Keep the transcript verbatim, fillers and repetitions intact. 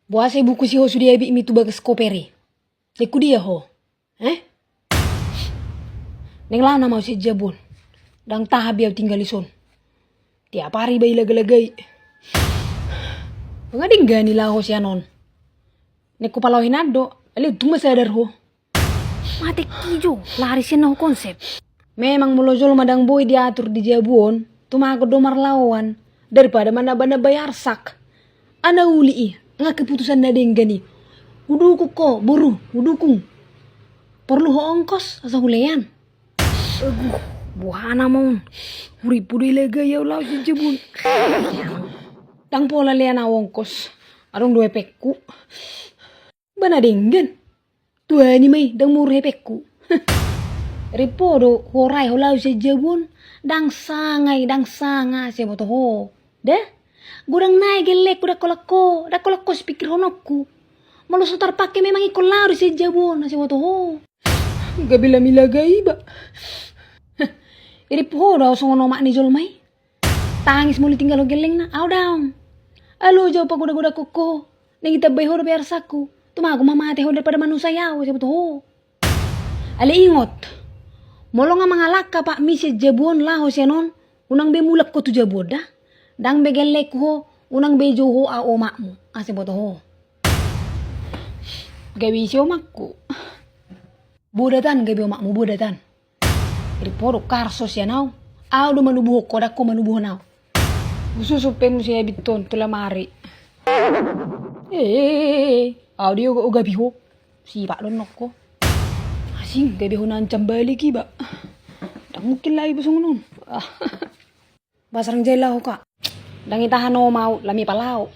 Boasa ibukusi ho sude abitmi tu bagas koper i? Dengku dia ho? Eh? Naeng laho nama au sian jabu on. Ndang tahan be au tinggal dison. Tiap ari iba ilagalagai. Nga denggan i laho sian on. Naeng hupalaho hian do, alai untung ma sadar ho. Mate kijo, lari sian na hukonsep. Memang molo jolma ndang boi diatur di jabu on, tumagon do marlaoan, daripada manambanambai arsak. Ana uli i, nga keputusan na denggan i. Hudukung ho, boru, hudukung. Porlu ho ongkos, asa hulean. Aguh, boha nama on. Hurippu do ilagai au laho sian jabu on. Ndang pola lean au ongkos. Adong do hepengku. Ba na denggan. Tuani ma i, ndang muru hepengku. Rippo do huorai ho laho sian jabu on. Ndang sanga i, ndang sanga, asa diboto ho. Da? Godang nai gellengku, ndang holan ho, ndang holan ho sipikirhononku. Molo so tarpangke memang ingkon laho do sian jabu on, asa diboto ho. Gabe lam ilagai iba. Irippu ho do au songon omak ni jolma i. Tangis molo tinggal ho gellengna, au daong. Alai jo pagodagodangkon ho. Naeng itambai ho dope arsakku. Tumagon ma mate ho daripada manusai au, asa diboto ho. Alai ingot. Molo nga mangalangka patmi sian jabu on laho sian on, unang be mulak ho tu jabu on da. Ndang be gellengku ho, unang be jou ho au omakmu, asa diboto ho. Gabe ise omakku? Bodatan gabe omakmu, bodatan. Irippo do karso sian au. Au do manubuhon ho, ndang ho manubuhon au. Hususun pe muse abit on tu lamari. Eh, au do i ogapi ho. Sipak do nongko. Asing, gabe ho na ancam balik iba. Ndang mungkin lagi iba songon on. Basarang jai laho ka. Ndang itahan oma au, lam ipalaho.